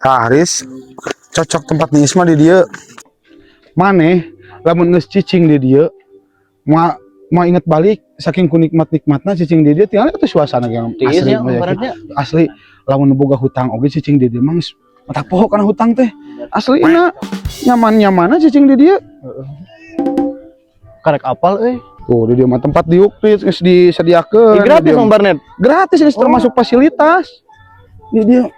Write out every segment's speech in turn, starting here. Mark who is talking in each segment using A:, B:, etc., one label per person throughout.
A: Tah, Haris, cocok tempat niis mah di dieu. Maneh lamun geus cicing di dieu mau mau inget balik saking ku nikmat-nikmatna cicing di dieu, tinggal itu suasana yang
B: Tiis
A: asli
B: ya,
A: mah ya.
B: baratnya.
A: Asli, lamun boga hutang oge cicing di dieu mah geus mata poho kana hutang teh. Asli ina nyaman-nyamanna cicing di dieu.
B: Karek apal euy.
A: Tuh, di dieu mah tempat diuk geus disediakeun.
B: Ih, gratis
A: Di dieu
B: Mang Barnet.
A: Gratis, geus termasuk fasilitas di dieu.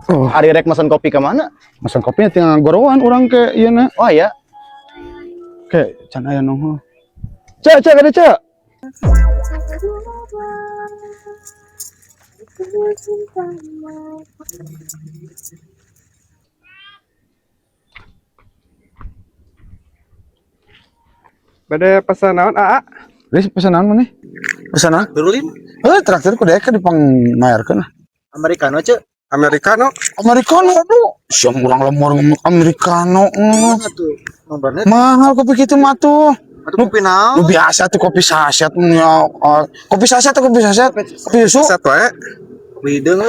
A: Oh,
B: Ari rek mesen kopi ke mana?
A: Mesen kopinya tinggal gorowan urang ke ieu na.
B: Oh ya.
A: Ke can aya nongol. Cek, cek ada cek.
C: Bade pesan naon, Aa?
A: Geus pesanan mana? Pesanan?
B: Berulin.
A: Eh, traktir ku daek dipangmayarkeun lah.
B: Americano, Cek.
C: Americano.
A: Americano aduh. Siang urang lemor ngomong americano.
B: Tuh, Mang Barnet.
A: Mahal kopi kitu mah tuh.
B: Atuh kopi naon?
A: Lu biasa tuh kopi saset ya. Kopi saset atau kopi saset? Kopi susu?
C: Satu wae.
B: Kopi hideung.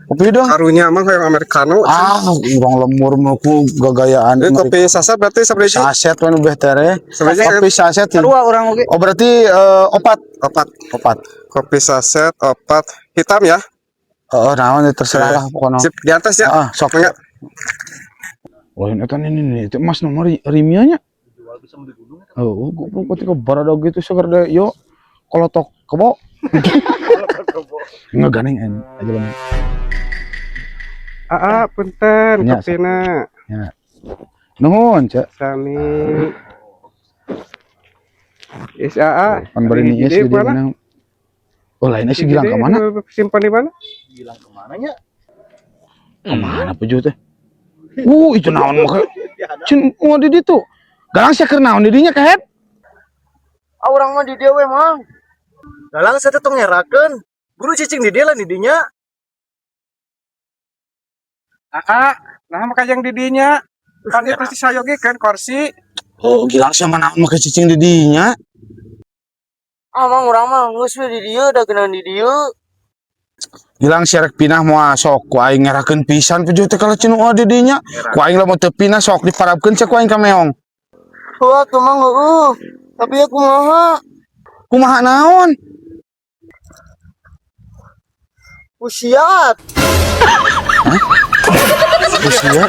A: Kopi dong.
C: Karunya emang hoyong americano.
A: Ah, urang lemur mah ku gagayaan.
C: Ini kopi saset berarti sabaraha?
A: Saset kan udah tere.
C: Sabaraha?
A: Kopi saset ya.
B: Dua orang oge.
A: Oh, berarti opat.
C: Opat.
A: Opat.
C: Kopi saset opat hitam ya.
A: Oh, naon ya, terserah lah pokoknya.
C: Sip, di atas ya.
A: Ah, sok.
C: Enggak.
A: Wah, ini kan ini nih, itu emas nomor rimianya. Oh, gua ketika barada gitu seger deh, yo kolotok kebo. Ngeganeng en aja lah.
C: Aa, punten
A: Ya,
C: kopina.
A: Nuhun, Cek.
C: Sami. Is Aa.
A: Pan bari niis
C: Hiji
A: di
C: deui mana?
A: mana? Oh, lainnya sih Gilang
C: Hiji
A: ke mana?
C: deui, simpan di mana?
B: Gilang kemana nya?
A: Kemana peju teh? Itu naon mah Cin, mau di ditu. Galang sia keur naon di dinya kehet?
B: Ah, urang mah di dieu we, Mang. Galang saya teh tong ngerakeun. Buru cicing di dieu lah di dinya.
C: Aa, nah maka yang di dinya. Kan ieu pasti sayogikeun kursi.
A: Oh, Gilang sia mah naon make cicing di dinya?
B: Ah, Mang, urang mah geus we di dieu da geunan di dieu.
A: Gilang sia rek pindah moal sok ku aing ngerakeun pisan peju teh kalau cinu di dinya. Ku aing lamun teu pindah sok diparabkeun cek ku aing ka meong.
B: Wah, tuh Mang heueuh. Tapi ya kumaha?
A: Kumaha naon?
B: Usiat.
A: Usia.